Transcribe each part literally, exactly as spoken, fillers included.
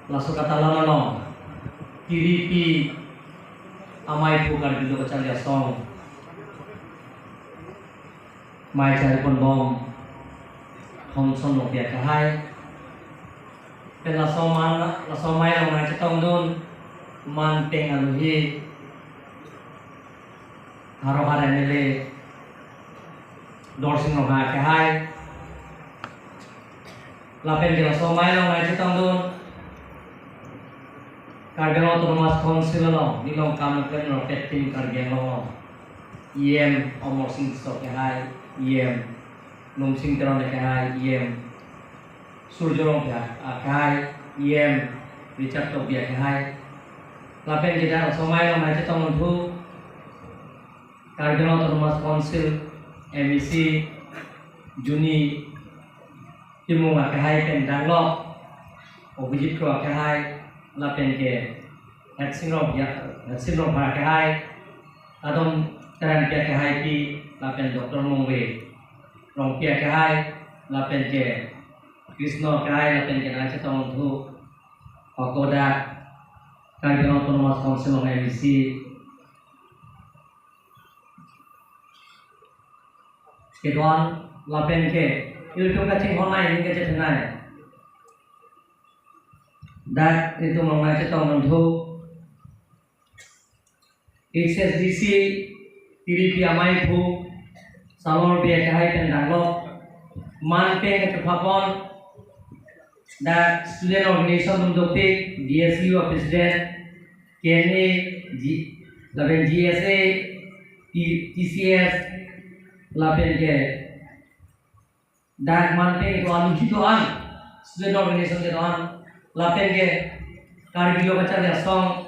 Laso katalon along Tiripi Amei Phu Karbi Lo Kacharli Asong mei charipon bom Thomson Rongpi akehai, pen laso man, laso mei along nangchetongdun manpeng alohi Howraghat M L A Dorsing Ronghang akehai, lapen ke laso mei along nangchetongdun Karbi Anglong Autonomous Council along Nilong Kam Klem Rongpet Team Karbi Anglong along E M Amarsing Tisso akehai, E M Lumsing Teron akehai, E M Surjya Rongpi akehai, E M Richard Tokbi akehai, lapen ke dak laso mei along nangchetongdun thu Karbi Anglong Autonomous Council M A C Juni Timung akehai pen danglok Abhijit Kro akehai, lapen ke Hersing Rong, Hersing Rongphar akehai, Kadom Terangpi akehai pi, lapen Doctor Mongve Rongpi akehai, lapen ke Krishna akehai, lapen ke nangchetongdun thu hakodak Karbi Anglong Autonomous Council along M A C kedo-an, lapen ke ilitum kachinghon nei, ning kachethan nei. Dak ilitum along nangchetongdun thu H S D C Tiripi Amei Phu Salor Bey akehai pen danglok manpeng kachepapon dak student organization atum dopik, D S U a president, K N A, G, lapen G S A, T-, T C S, lapen ke dak manpeng kedo-an, kedo-an, student organization kedo-an, lapen ke Karbi Lo Kacharli Asong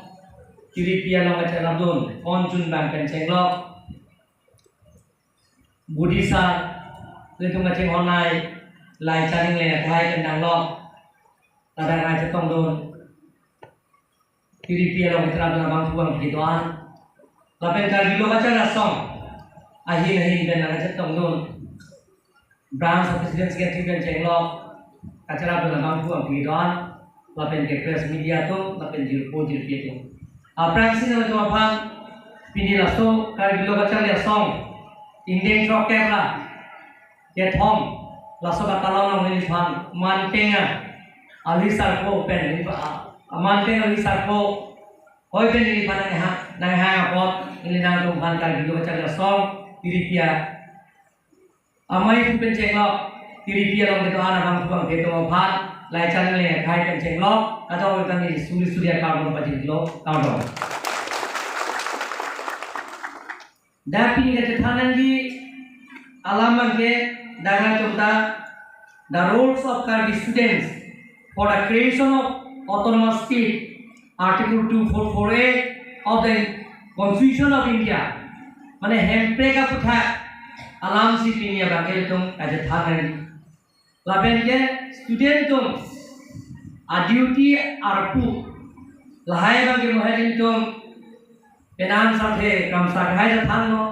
Tiripi along kacharlidun, konchun bang pen chenglok Budi sar, ilitum kachinghon nei, Laichan Engleng akehai pen danglok, ladak nangchetongdun Tiripi along kacharlidun abangphu abangphi kedo-an, lapen Karbi Lo Kacharli Asong ahin ahin pen nangchetongdun branch president secretary pen chenglok kacharlidun abangphu abangphi kedo-an, lapen ke press media atum, lapen jirpo jirpi atum. Aphrangsi nangtum aphan pini laso Karbi Lo Kacharli Asong ingdeng throkkep ra kethom laso katalon along neliphan manpeng alohi sarpo pen, manpeng alohi sarpo hoi pen neliphan nanghang, nanghang apot neli nangtum aphan Karbi Lo Kacharli Asong Tiripi Amei Phu pen chenglok, Tiripi along kedo-an abangphu abangphi atum aphan Laichan Engleng akehai pen chenglok, kadokave ta neli suri suri akardom pajirlo, kardom. Dak pini kachethan nangji alam abangke dak nangtum ta, the roles of Karbi students for the creation of autonomous state, Article two four four A of the Constitution of India. Mane hemprek aputhak alamsi pini abangke ilitum kachethan nangji. Lapen ke student atum a-duty arpu lahai abangke mohe ilitum penang sathe kamsa akehai ta thanlo.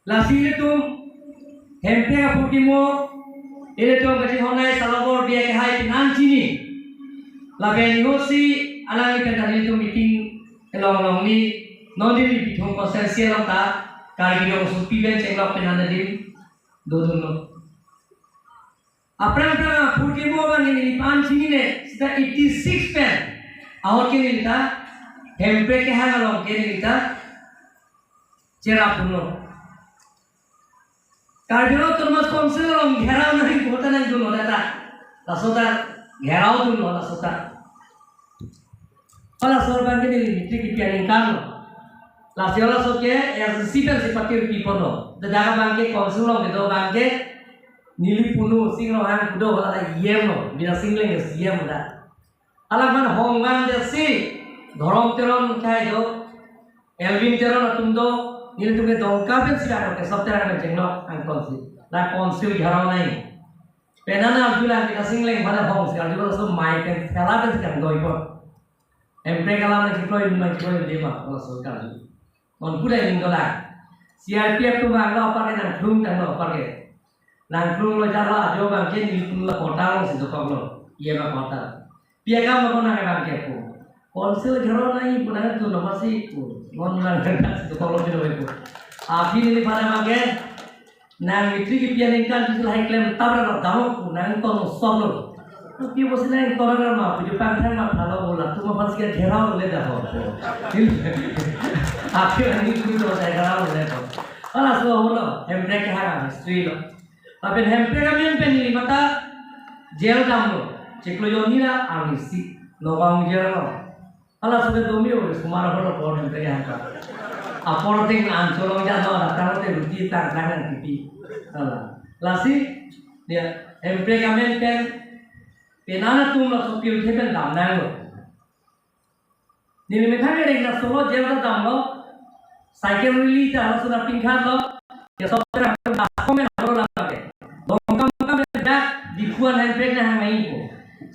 Lasi ilitum hemprek aphurkimo, ilitum kachinghon nei Salor Bey akehai pen nangchini. Lapen inutsi alangli pen ta nelitum meeting kelong longni, non neli Bithung constituency along ta Karbi Riso Koso api pen chenglok pen nangdim dodunlo. Aphrang aphrang aphurkimo abang neli pen chinine, seta eighty six pen ahut ke neli ta hemprek kehang along ke neli ta cherapdunlo. Karbi Anglong Autonomous Council along gherao nangji, vote nangdunlo data. Laso ta gherao dunlo laso ta. Hala sor abangke neli matric kipi aningkan lo. Lasi halaso ke A S D C pensi patir piponlo. Dak abangke council along kedo abangke neli punu Sing Ronghang kedo, hala E M lo, Bidya Sing Engleng C E M lo dak. Hala man hongvang desi, Dhorom Teron kai do, Elwin Teron atum do, nelitum ke Dongka pensi dak Kesop Terang pen chenglok angtonsi. Dak council gherao nei. Penang arjulang Bidya Sing Engleng pada hongsi arjulo, laso mei pen thela pensi kangdoipon. Hemprek alam nangkekloi, nangkekloi dema, laso karju. Non pura ning dolang. C R P F atum vanglo apar ke, nangthlung tanglo apar ke. Nangthlunglo jalo ajo abangke nelitum la kota alongsi dokoklo. Iya ba kota. Pi akam lo ko nang abang ke pu. Council gherao nangji pu nangtum lo masi pu. Non nang kan si to tolo pilo pu. Aphi neliphan abang ke nang mitri kepi aningkan si lahai klem tabra lo damo pu nangtum lo som lo. Pi pusi nangtum lo ma pu jo pangthang ma thalo bola. Tuma phan si gherao le dah ho. Aphi nangtum lo sai gherao le ho. Halaso holo, hemprek kehang history lo. Lapen hemprek amen pen neli mata jail damlo. Chiklo jonni ra arnisi. Nagaon jail lo. Halaso ke domi ore sumar holo por hemprek kehang ka. Apor ting an cholong jatlo, datang te ruti tang tang nangpipi. Hala. Lasi, dia, hemprek amen pen, penang atum laso pirthe pen damnanglo. Neli methang ereng laso lo jail ta damlo, cycle rally ta laso na pingkhat lo, ya so terang dak komen lo lake. Dongkam kam dak Diphu an hemprek nang hang mai ko.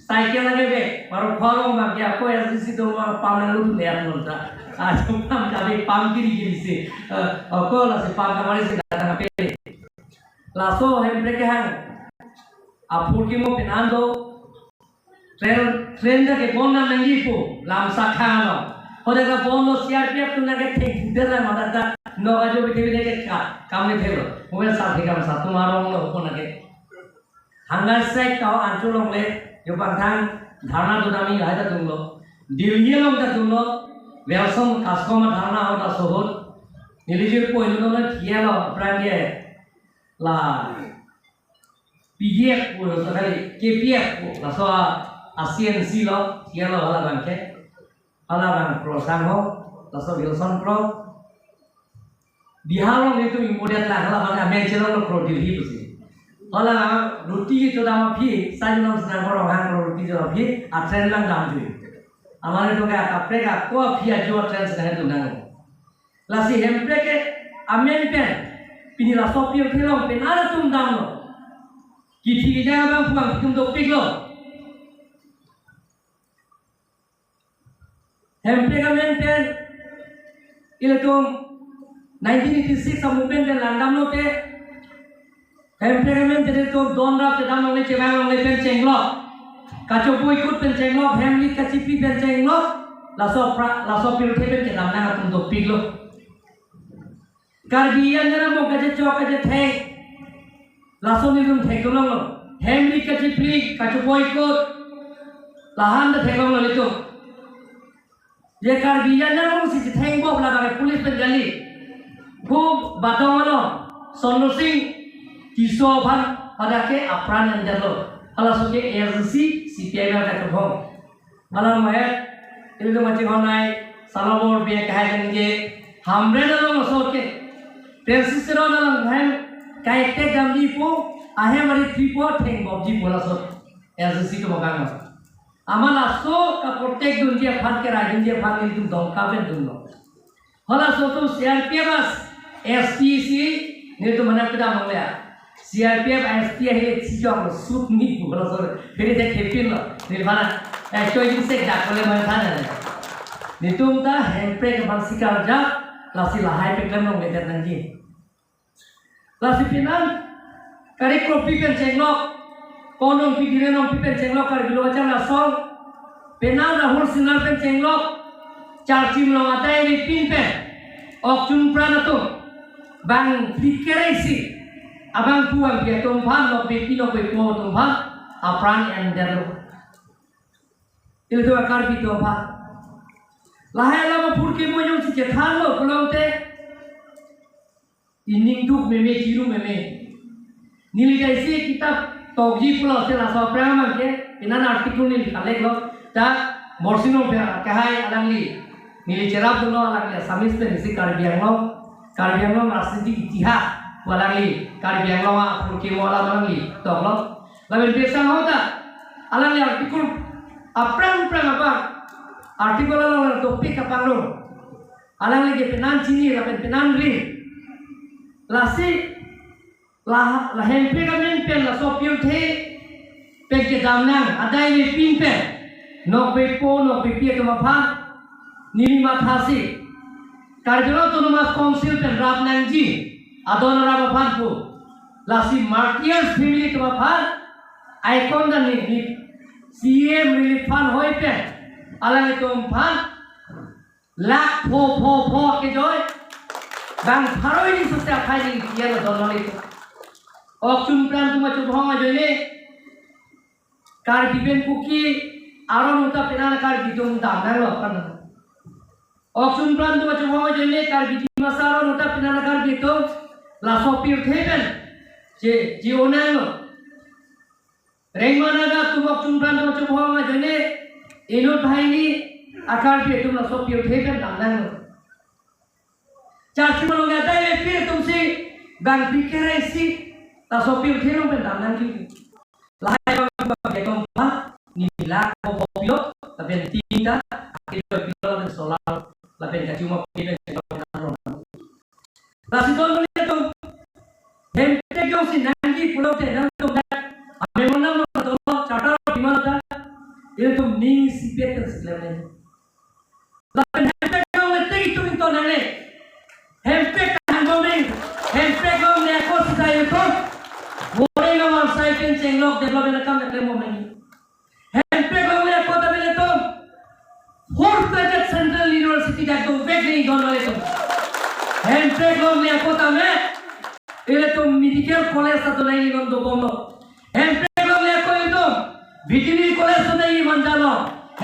Cycle lake be, baru khorong bang ya ko S D C do ma pam nang lu ne at monta. Ajo pam kabe pam kiri kiri si. Eh, ako lasi pam kamari si datang pe. Laso hemprek kehang. Aphurkimo pen an do. Train, train ta kebon nang nangji pu, lam sakha lo. Hoda kebon lo C R P F atum nang ketheng thudar nang mata ta, no ajo bete bete ke ka, kam ne thelo. Mobile sa the kam sa, tum arong lo pu nang ke. Hunger strike ta an cholongle, jo pangthang dharna do dami hai ta tumlo. Delhi along ta tumlo, Wilson Kaskom dharna ho ta sohot. Neli jir po ilo na thielo, aphrang ke. La P D F pu laso kali, K P F pu, laso a, a C N C lo, thielo hala abang ke. Hala abang Kro Sangho, laso Wilson Kro. Bihar along itu imported la, hala abang amen chelong lo Kro Delhi pusi. Hala ruti ke chodam aphi, sai nom senang Kro hang Kro ruti chodam aphi, a train lang damjui. Aman itu ke akaprek ako aphi ajo a train senang itu nang. Lasi hemprek ke amen pen, pini laso pirthe along penang atum damlo. Kithi kejang abang pu abang tum dopiklo. Hemprek amen pen, ilitum nineteen eighty-six a movement pen lang damlo te, hemprek amen pen ilitum don rap chedam longle chevang longle pen chenglok. Kachopo ikut pen chenglok, hem rit kachipli pen chenglok. Laso pra, laso pirthe pen kedamnang atum dopiklo. Karbi an amonit kachechok kachethek. Laso nelitum theklonglo. Hem rit kachipli, kachopo ikut. Lahan ta theklonglo nelitum. Je Karbi an amonit si chetheng bom labang police pen kali. Ko Batong along, Sondro Sing Tisso aphan hadak ke apran endet lo. Halaso ke A S D C, C P I M kachobhong. Alam mahet, ilitum machinghon nai, salabor biya kahai kan ke, Hamren along so ke, Francis Teron along hem, kai tek damji pu, ahem ari tripo theng bobji pu laso, A S D C kebakang lo. Amat laso kaprotect dunji aphan kerai dunji aphan nelitum Dongka pen dunlo. Halaso atum C R P F as S T si nelitum mana kedam longle. C R P F S T ahile chijok lo sut ni pu halaso. Phiri de khepin lo. Neli mana, eh, choi jin sek dak kole mana thana le. Nelitum ta hemprek aphan sikar ja lasi lahai peklem longle det nangji. Lasi penang, Kari Kropi pen chenglok, Konong Pidire Nong Pi pen chenglok, Karbi Lo Kachar Asong, penang Rahul Sinha pen chenglok, Charchim along adai avepin pen, ok chun pran atum, bang phlikere isi, abang pu abangpi atum aphan, nokbepi nokbepo atum aphan, apran endet lo. Ilitum Karbi atum aphan. Lahai alam aphurkimo jongsi chethanlo pulote, ining duk meme, chiru meme. Neli kaisi kitap tokji pulo si laso aphrang abang ke, penang article neli collect lo, ta Borsing Rongphar akehai alangli. Neli cherap dunlo alangli Assamese pen isi Karbi Anglong, Karbi Anglong rajnitik itihas pu alangli, Karbi Anglong aphurkimo alam alangli toklo. Lapen besang ho ta, alangli article aphrang aphrang abang, article along topic kapanglo. Alangli ke penang chini lapen penang ri. Lasi, la, la hemprek amen pen laso pirthe pen kedamnang adai avepin pen, nokbepo nokbepi atum aphan, neli mathasi, Karbi Anglong Autonomous Council pen rap nangji, adon arap aphan pu, lasi martyrs family atum aphan, icon ta neli, neli C M Relief Fund hoi pen alanglitum aphan lakh pho pho pho kejoi, bang pharo hini sose akhai ni kian lo don lo itu. Ok chunpran atum achubhong ajoine Karbi pen Kuki aron uta penang Karbi atum damnanglo kan. Ok chunpran atum achubhong ajoine Karbi Dimasa aron uta penang Karbi atum laso pirthe pen che, che-onanglo. Rengma Naga atum ok chunpran atum achubhong ajoine inut banghini a-Karbi atum laso pirthe pen damnanglo. Charchi malong ya dai le pir atumsi bang pikir isi laso pirthe along pen damnangji. Lahai bang bang ya kong pa ni lakh pho pho pilo lapen tin ta akilo pilo lapen solar lapen kachuma pilo. Lasi don atum Hemprek jongsi nangji pulote nangtum dak ame monam lo tolo charter demand ta ilitum ning sipet kan seklem ne. Lapen Hemprek along le tei tum ito nang le. Hemprek kahang bom neng. Hemprek along le ako sita ilitum. Wore na wangsai pen chenglok development akam development bom neng. Hemprek along le ako tame ilitum full-fledged Central University dak dovek neli don ilitum. Hemprek along le ako tame ilitum medical college ta donai ni non dobomlo. Hemprek along le ako ilitum veterinary college donai ni manjalo.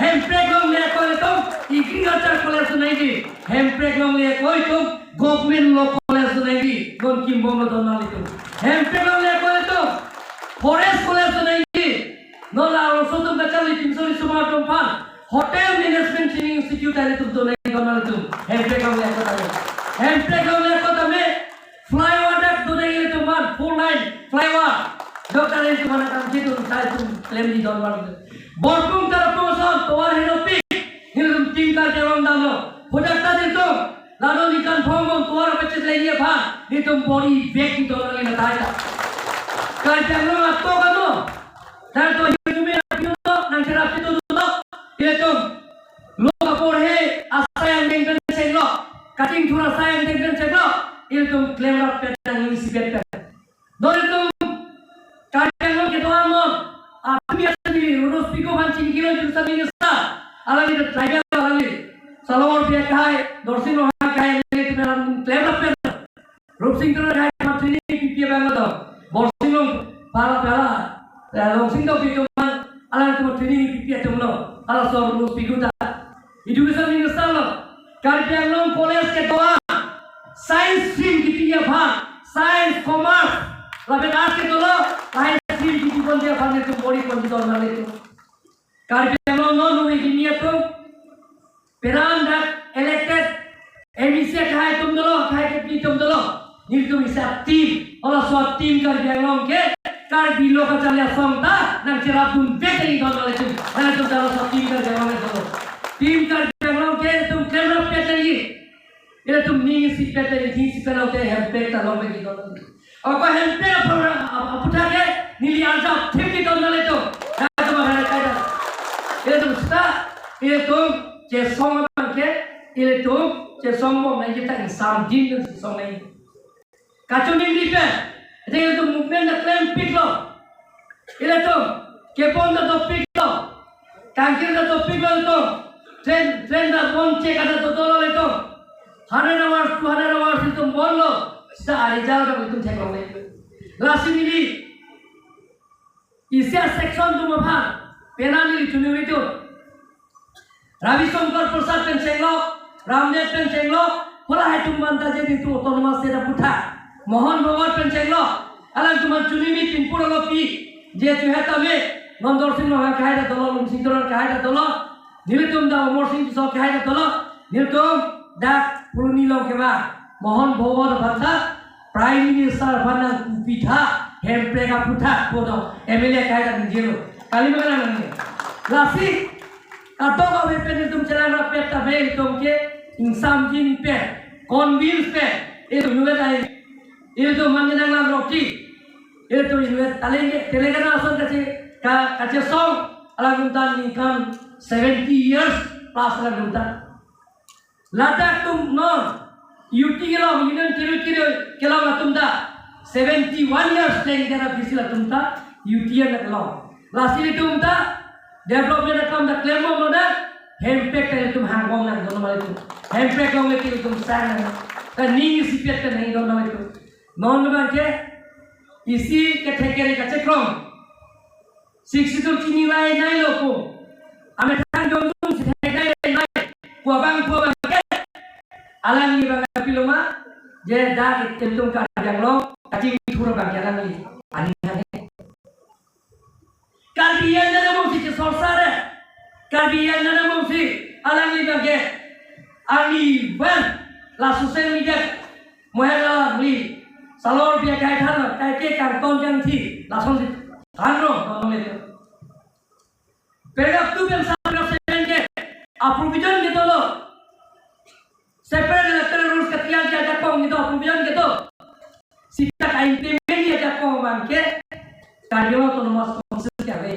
Hemprek along le ako ilitum agriculture college donai ni. Hemprek along le ako ilitum government law college donai ni non kimbomlo don ilitum. Hemprek along le ako ilitum forest college donai ni. Non la arloso atum kacharli pinso risomar atum aphan Hotel Management Training Institute ilitum donai don ilitum. Hemprek along le ako tame. Hemprek along le ako tame flyover dak donai ilitum aphan four lane flyover. Doctor ilitum aphan akam kedun sai atum klemji don ilitum. Borpung Tarapung ason tovar henopik ilitum team Karbi Anglong damlo. Hodak ta ilitum lalo ni kan phong bom tovar pachit lagi aphan ilitum bor-i vek di don ilitum atai ta. Karbi Anglong ato kano. Nang to hiu me apiu to, nang cherap itu to. Ilitum lo kaporhe asai angdeng pen chenglo, kating thura asai angdeng pen chenglo. Ilitum klemrap pet nang isi pet pet. Don ilitum Karbi Anglong kedo-an non, atum ya sendiri, Ronald Spiko aphan chingkilo jurusan minister, alangli the tribal alangli, Salawar Biak Hai, Dorsing Ronghang Hai, ilitum klemrap pet. Rupsing Teron hai ma training kipi abang lo. Borsing Long pala pala. Eh, Longsing Tokbi atum alangtum training kipi atum lo. Halaso Rupsing Spiko ta. Education Minister lo. Karbi Anglong college kedo-an science stream kipi aphan, science, commerce, lapen arts kedo lo, science stream kipi ponji aphan ilitum bor-i ponji don ilitum. Karbi Anglong non nungi kimi atum. Peran dak elected M E C kahai atum dolo, kahai kepli atum dolo. Nelitum isi a-team, halaso a-team Karbi Anglong ke, Karbi lo kacharli asong ta nang cherap dun pet neli don ilitum. Nangtum ta halaso a-team Karbi Anglong ke dolo. Team Karbi Anglong ke ilitum klemrap pet neli. Ilitum ning isi pet neli, ning isi pet neli te Hemprek ta long pet neli don. Ako Hemprek apor, ap-, aputhak ke neli arjap thip neli don ilitum. Nangtum akhara kaida. Ilitum seta, ilitum chesong abang ke, ilitum chesong bom nangji ta ingsam din ilitum chesong nangji. Kachoningri pen, ilitum movement ta klempiklo. Ilitum kepon ta dopiklo. Kangkir ta dopiklo ilitum. Train, train ta bonche kada dodolo ilitum. Hundred hours, two hundred hours ilitum bonlo. Seta a-result abang ilitum theklongle. Lasi neli isi a-section atum aphan penang neli choningri atum. Ravi Shankar Prasad pen chenglo, Ramnath pen chenglo, hala hai atum aphan ta je nelitum autonomous state aputhak. Mohan Bhagwat pen chenglo, alangtum aphan choningri pinpur alopi, je chuhet tame, non Dorsing Ronghang kahai ta dolo, Longsing Teron kahai ta dolo, nelitum ta Amarsing Tisso kahai ta dolo, nelitum dak Phuloni along kevang Mohan Bhagwat aphan ta Prime Minister aphan nangkupitha, Hemprek aputhak pu do, M L A kahai ta ningjelo. Kali ma nang. Lasi, kadokave pen ilitum chelang rapet ta be ilitum ke ingsam din pen, convince pen, ilitum nuwe dai, ilitum mane nang lang roki, ilitum nuwe talenge, Telangana ason kache, ka, kachesong, alangtum ta ningkan seventy years plus alangtum ta. Ladak atum non, U T kelong, Union Territory kelong atum ta, seventy one years leng jana bisil atum ta, U T an kelong. Lasi ilitum ta, Development akam ta klembom lo dak, hempek ta ilitum hangbom nang, don amat ilitum. Hempek longle ke ilitum sang nang. Ta ning isipet ta nang, don amat ilitum. Non abang ke isi kethek kere kachekrong. Sixty-two chini lai nai lo pu. Amethang jongdun si thek nai nai. Pu abang pu abang ke. Alangli abang pilo ma. Je dak ilitum Karbi Anglong kachingthur abang ke alangli. Ani ani. Karbi Anglong mungsi chesorsa re. Karbi Anglong mungsi alangli abang ke. Ani ban la social media mohen alangli. Salor biya kai than, kai ke kangton kangthi. Lason si than ro, than ro le. Paragraph two pen sa paragraph seven ke. Aprovision ke dolo. Separate electoral rules ketiang ke ajakong ke do, aprovision ke do. Sita ka-implement ajakong abang ke Karbi Anglong Autonomous Council ke ave.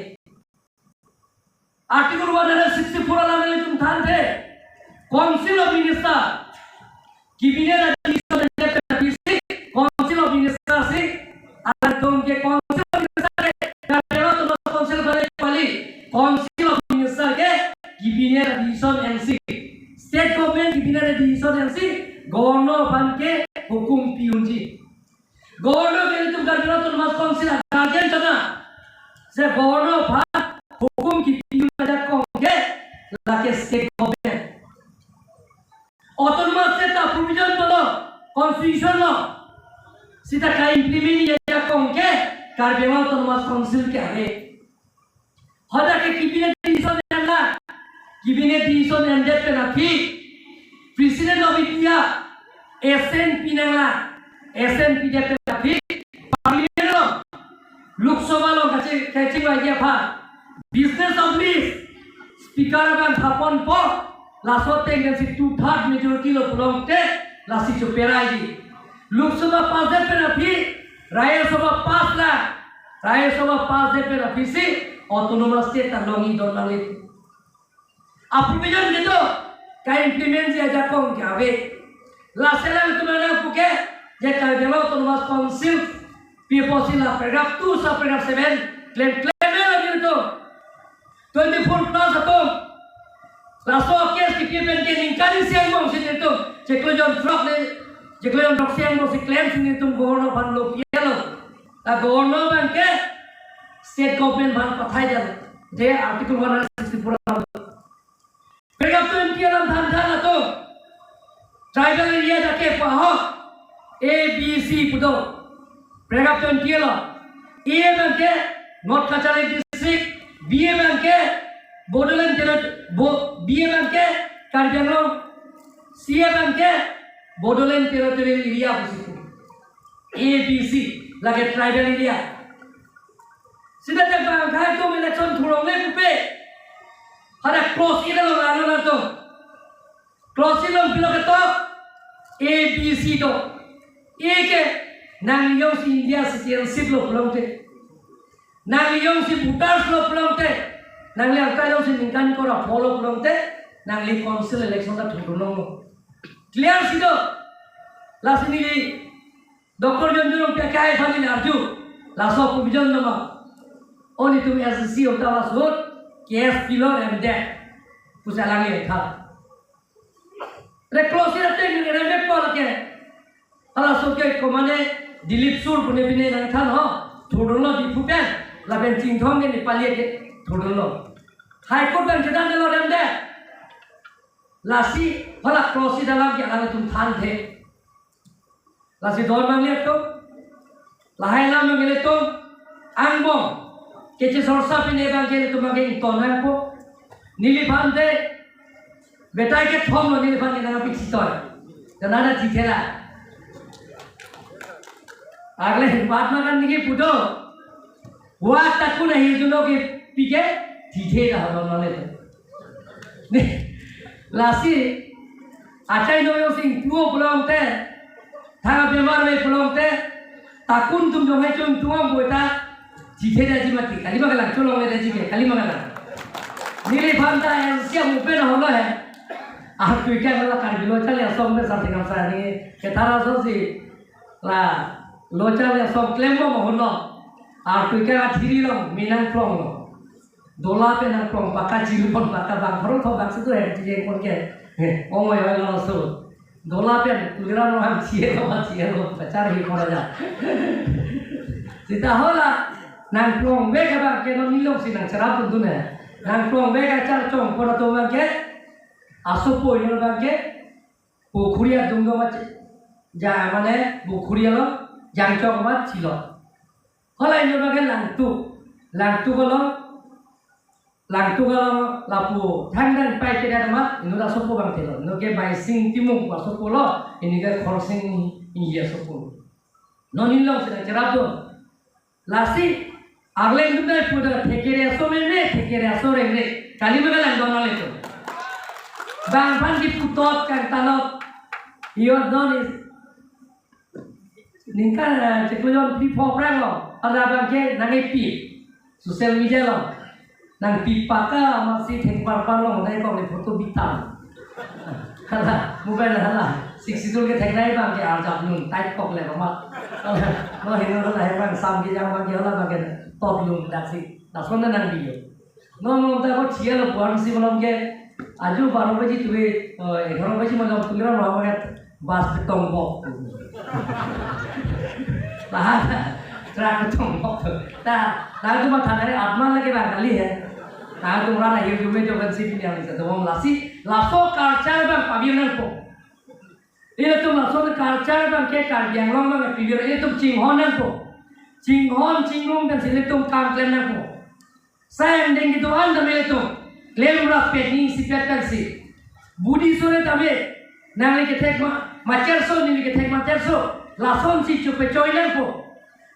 Article one hundred sixty-four alam ilitum thanthe. Council of Minister. Cabinet a-decision pen aphi si, Council of Minister si, alangtum ke Council of Minister ke, Karbi Anglong Autonomous Council bale pali, Council of Minister ke, cabinet a-decision ensi. State government cabinet a-decision ensi, Governor aphan ke hukum pi unji. Governor ke ilitum Karbi Anglong Autonomous Council a-guardian chana. Si Governor aphan hukum kipi ajakong ke, lake state government. Autonomous State ta provision dolo, constitution lo. Sita ka-implement ajakong ke, Karbi Anglong Autonomous Council ke ave. Hadak ke cabinet decision enlang. Cabinet decision endet pen aphi. President of India, assent pi nanglang. Assent pidet pen aphi. Parliament along. Lok Sabha along kache-, kachingvai aphan. Business of list. Speaker abang thapon po. Laso ateng pensi two third majority lo pulote. Lasi choperaiji. Lok Sabha pass det pen aphi. Rajya Sabha pass la. Rajya Sabha pass det pen aphi si autonomous state ta longji don nangli. Aprovision ke do, ka-implement ji ajakong ke ave. Lasi alangtum nangpu ke, je Karbi Anglong Autonomous Council, pi apotsi la paragraph two sa paragraph seven, klem klem lo gitu. Twenty-four plus atum. Laso case kipi pen ke ningkan isi angbong si nelitum. Chiklo jon throk le, chiklo jon throk isi angbong si claim si nelitum Governor aphan lo piya lo. Ta Governor abang ke state government aphan pathai det. Je article one hundred sixty-four alam. Paragraph twenty alam than than atum. Tribal area jake pahok A B C pu do. Paragraph twenty lo. A abang ke North Cachar District, B abang ke Bodoland Terri-, Bo-, B abang ke Karbi Anglong, C abang ke Bodoland Territorial Area pusi pu. A B C, lake tribal area. Sita te bang khai atum election thurong le pupe. Hadak clause eight along lalo latum. Clause eight along pilo ketok, A B C do. A ke nangli jongsi India citizenship lo pulote, nangli jongsi voters lo pulote, nangli angkai jongsi ningkan kora pho lo pulote, nangli council election ta thurdun longlo. Clear si do. Lasi neli Doctor John Jurong P K I aphan neli arju. Laso provision nama. O nelitum S D C ota lasut, K S pilor M D. Pusi alangli tha. Re clause eight ateng remek pol ke. Halaso ke komane Dilip Sur pune pine nangthan ho. Thurdunlo Diphu pen. Lapen Chinthong ke Nepali ke thurdunlo. High Court pen chedan delo dem de. Lasi hala clause eight alam ke alangtum thanthe. Lasi don abang lihat tu. Lahai alam abang lihat tu. Angbong. Keche sorsa pine abang ke tu abang ke ington nangpo. Neliphan te. Betai kethom lo neliphan ke nangpi chitoi. Dan ada chithela. Agle bat makan niki pudo. Wa takun ahi juno ke pike thithe dah abang nole. Ni, lasi, achai no jongsi ingtuo pulote, thang bemar me pulote, takun atum jong hai chun tuang buta, chithe daji mati, kali ma kalang, cholongle daji ke, kali ma kalang. Neliphan ta yang siap mupen holo he. Ah, tu ikan la Karbi Lo Charli Asong me something am sa ni, kethara so si, la, Lo Charli Asong klem mo mo hono. Ah, tu ikan athiri long, minang plong long. Dola pen nangplong paka, chilupon paka, bang pharo tho bang situ hem chiyeng pon ke. He, ong oi oi lo so. Dola pen Tuliram Ronghang chiyeng lo, chiyeng lo, pachar hi kora ja. Sita hala, nangplong vek abang ke non nilong si nangcherap pon dun he. Nangplong vek achar chong pon atum abang ke, asopo inut abang ke, pukhuri adung do mat, ja mane pukhuri along, jangchok mat chilo. Hala inut abang ke Langtuk, Langtuk along, Langtuk along lapu thangdang pai kedat amat, inut asopo abang telo. Inut ke Baising Timung asopo lo, inut ke Khorsing Ingyi asopo. Non nilong si nangcherap dun. Lasi, arleng dun dai puda thekere aso meme, thekere aso rengre. Kali mega langdon ale tu. Bang aphan kiputot kangtalot. Iyot non is. Ningkan, eh, chiklo jon pi pho prang lo. Hala abang ke nang-epi. Social media lo. Nangpi paka masi thengparpar lo, nai kok le photo bitam. Hala, mobile hala. Sixty-two ke thengnai abang ke arjap lun, tight kok le amat. Lo heno hala he abang sam kejang abang ke hala abang ke tot lun daksi. Lason nang video. Non non ta ko chia lo puan si malom ke. Aju baro baji tuwe, eh, egaro baji malom Tuliram Ronghang ke bus petong bok. Tahan, truck petong bok. Ta, ta tu matha nai atman lagi bang kali he. Ta tu rana hiu jume jo kan si pini ang sa dong lasi, laso culture abang pavir nangpo. Ilitum laso culture abang ke Karbi Anglong abang pavir, ilitum chinghon nangpo. Chinghon chingrum kan si ilitum kam klem nangpo. Sai angdeng kedo-an tame ilitum klem rapet ning sipet kan si. Budi sore tame nangli kethek ma, macherso, neli kethek macherso. Lason si chopechoi nangpo.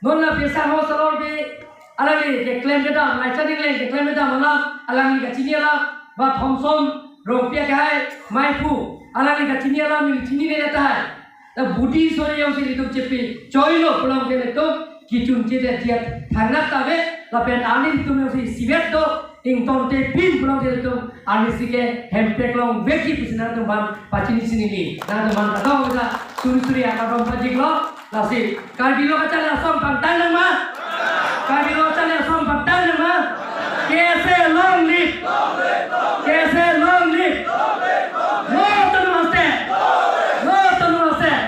Non la pesa ho salor be alangli keklem kedam, lai chaning leng keklem kedam alam, alangli kachini alam, ba Thomson Rongpi akehai, Maiphu, alangli kachini alam, neli chinine tahai. Ta budi sore jongsi ilitum chepi, choi lo pulang ke ilitum, kichun chedet jiat thangnat tave, lapen arni ilitum jongsi isivet do, ingtonte pin pulang ke ilitum, arni si ke hemprek long vekji pusi nangtum aphan pachini chinine, nangtum aphan kadokave ta, suri suri akardom pajik lo, lasi, Karbi Lo Kacharli Asong pangtang nang ma? Karbi Lo Kacharli Asong pangtang nang ma? K S A long live! K S A long live! No autonomous state! No autonomous state!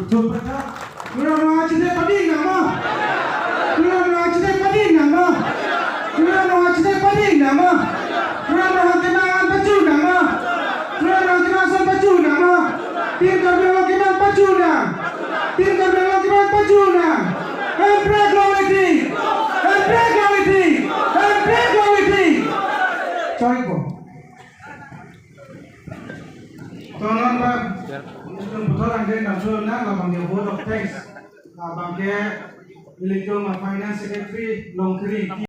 Tuliram Ronghang chide pading nang ma? Tuliram Ronghang chide pading nang ma? Tuliram Ronghang chide pading nang ma? Tuliram Ronghang kemang an paju nang ma? Tuliram Ronghang kemang ason paju nang ma? Team Karbi Anglong kemang paju nang. Team Karbi Anglong kemang paju nang. Hemprek long live. Hemprek long live. Hemprek long live. Choi ko. Tonon ba. Puthot angke nangso nang labang yo vote of thanks. Labang ke ilitum finance secretary Longkiri.